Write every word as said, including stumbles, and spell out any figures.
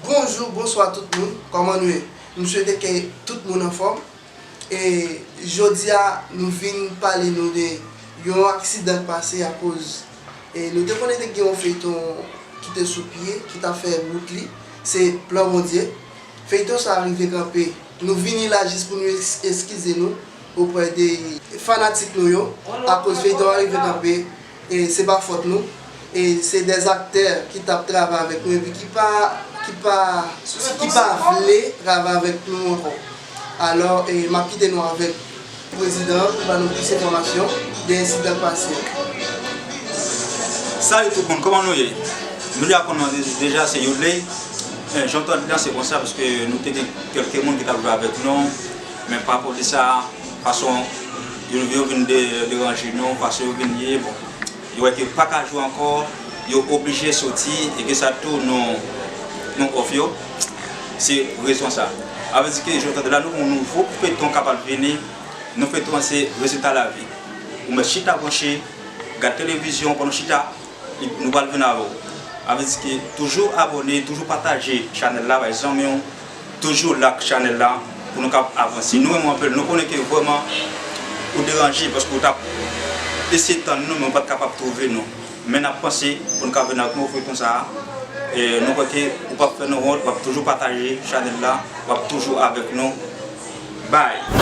Bonjou, bonswa tout moun, kòman nou ye? M swete ke tout moun anfòm. E jodi a, nou vin pale nou de yon aksidan k pase akoz, e nou te konnen te gen yon feyton ki te sou pye, ki t ap fè wout li, se Plan Bondye. Feyton sa a rive kanpe. Nou vini la jis pou nou eks-, eskize nou oprè de fanatik nou yo, akoz feyton an rive kanpe, e se pa fòt nou, e se dè aktè ki t ap travay avèk nou epi ki pa, ki pa, ki pa vle travay avèk nou ankò. Alò, e m ap kite nou avèk prezidan an pou ba nou plis enfòmasyon de ensidan k pase. Salut tout moun, kòman nou ye? Nou deja konnen de-, deja se Youdley. Eh, jan w tande lan se konsa, paske nou te gen kèlke moun ki t ap jwe avèk nou, men pa rapò de sa, fason yo, yo vin de-, deranje nou, fason yo vin ye, bon, yo wè ke pa ka jwe ankò, yo oblije soti, e gen sa tou nou, nou off yo, se rezon sa. A vle di ke jan w tande la, nou gen yon nouvo feyton k ap vini, nou feyton an se Rezilta Lavi. Ou mèt chita branche, gad televizyon pandan w chita, nou pral vin avè w. A vle di ke toujou abòne, toujou pataje chanèl la bay zanmi w, toujou like chanèl la pou nou kab avanse. Nou renmen w anpil, nou konnen ke vrèman ou deranje paske w t ap eseye tann nou, men w pa t kapab twouve nou. Men n ap panse pou nou ka vin ak nouvo feyton sa a. E nou kwè ke ou p ap fè nou wont, w ap toujou pataje chanèl la, w ap toujou avèk nou. Bye!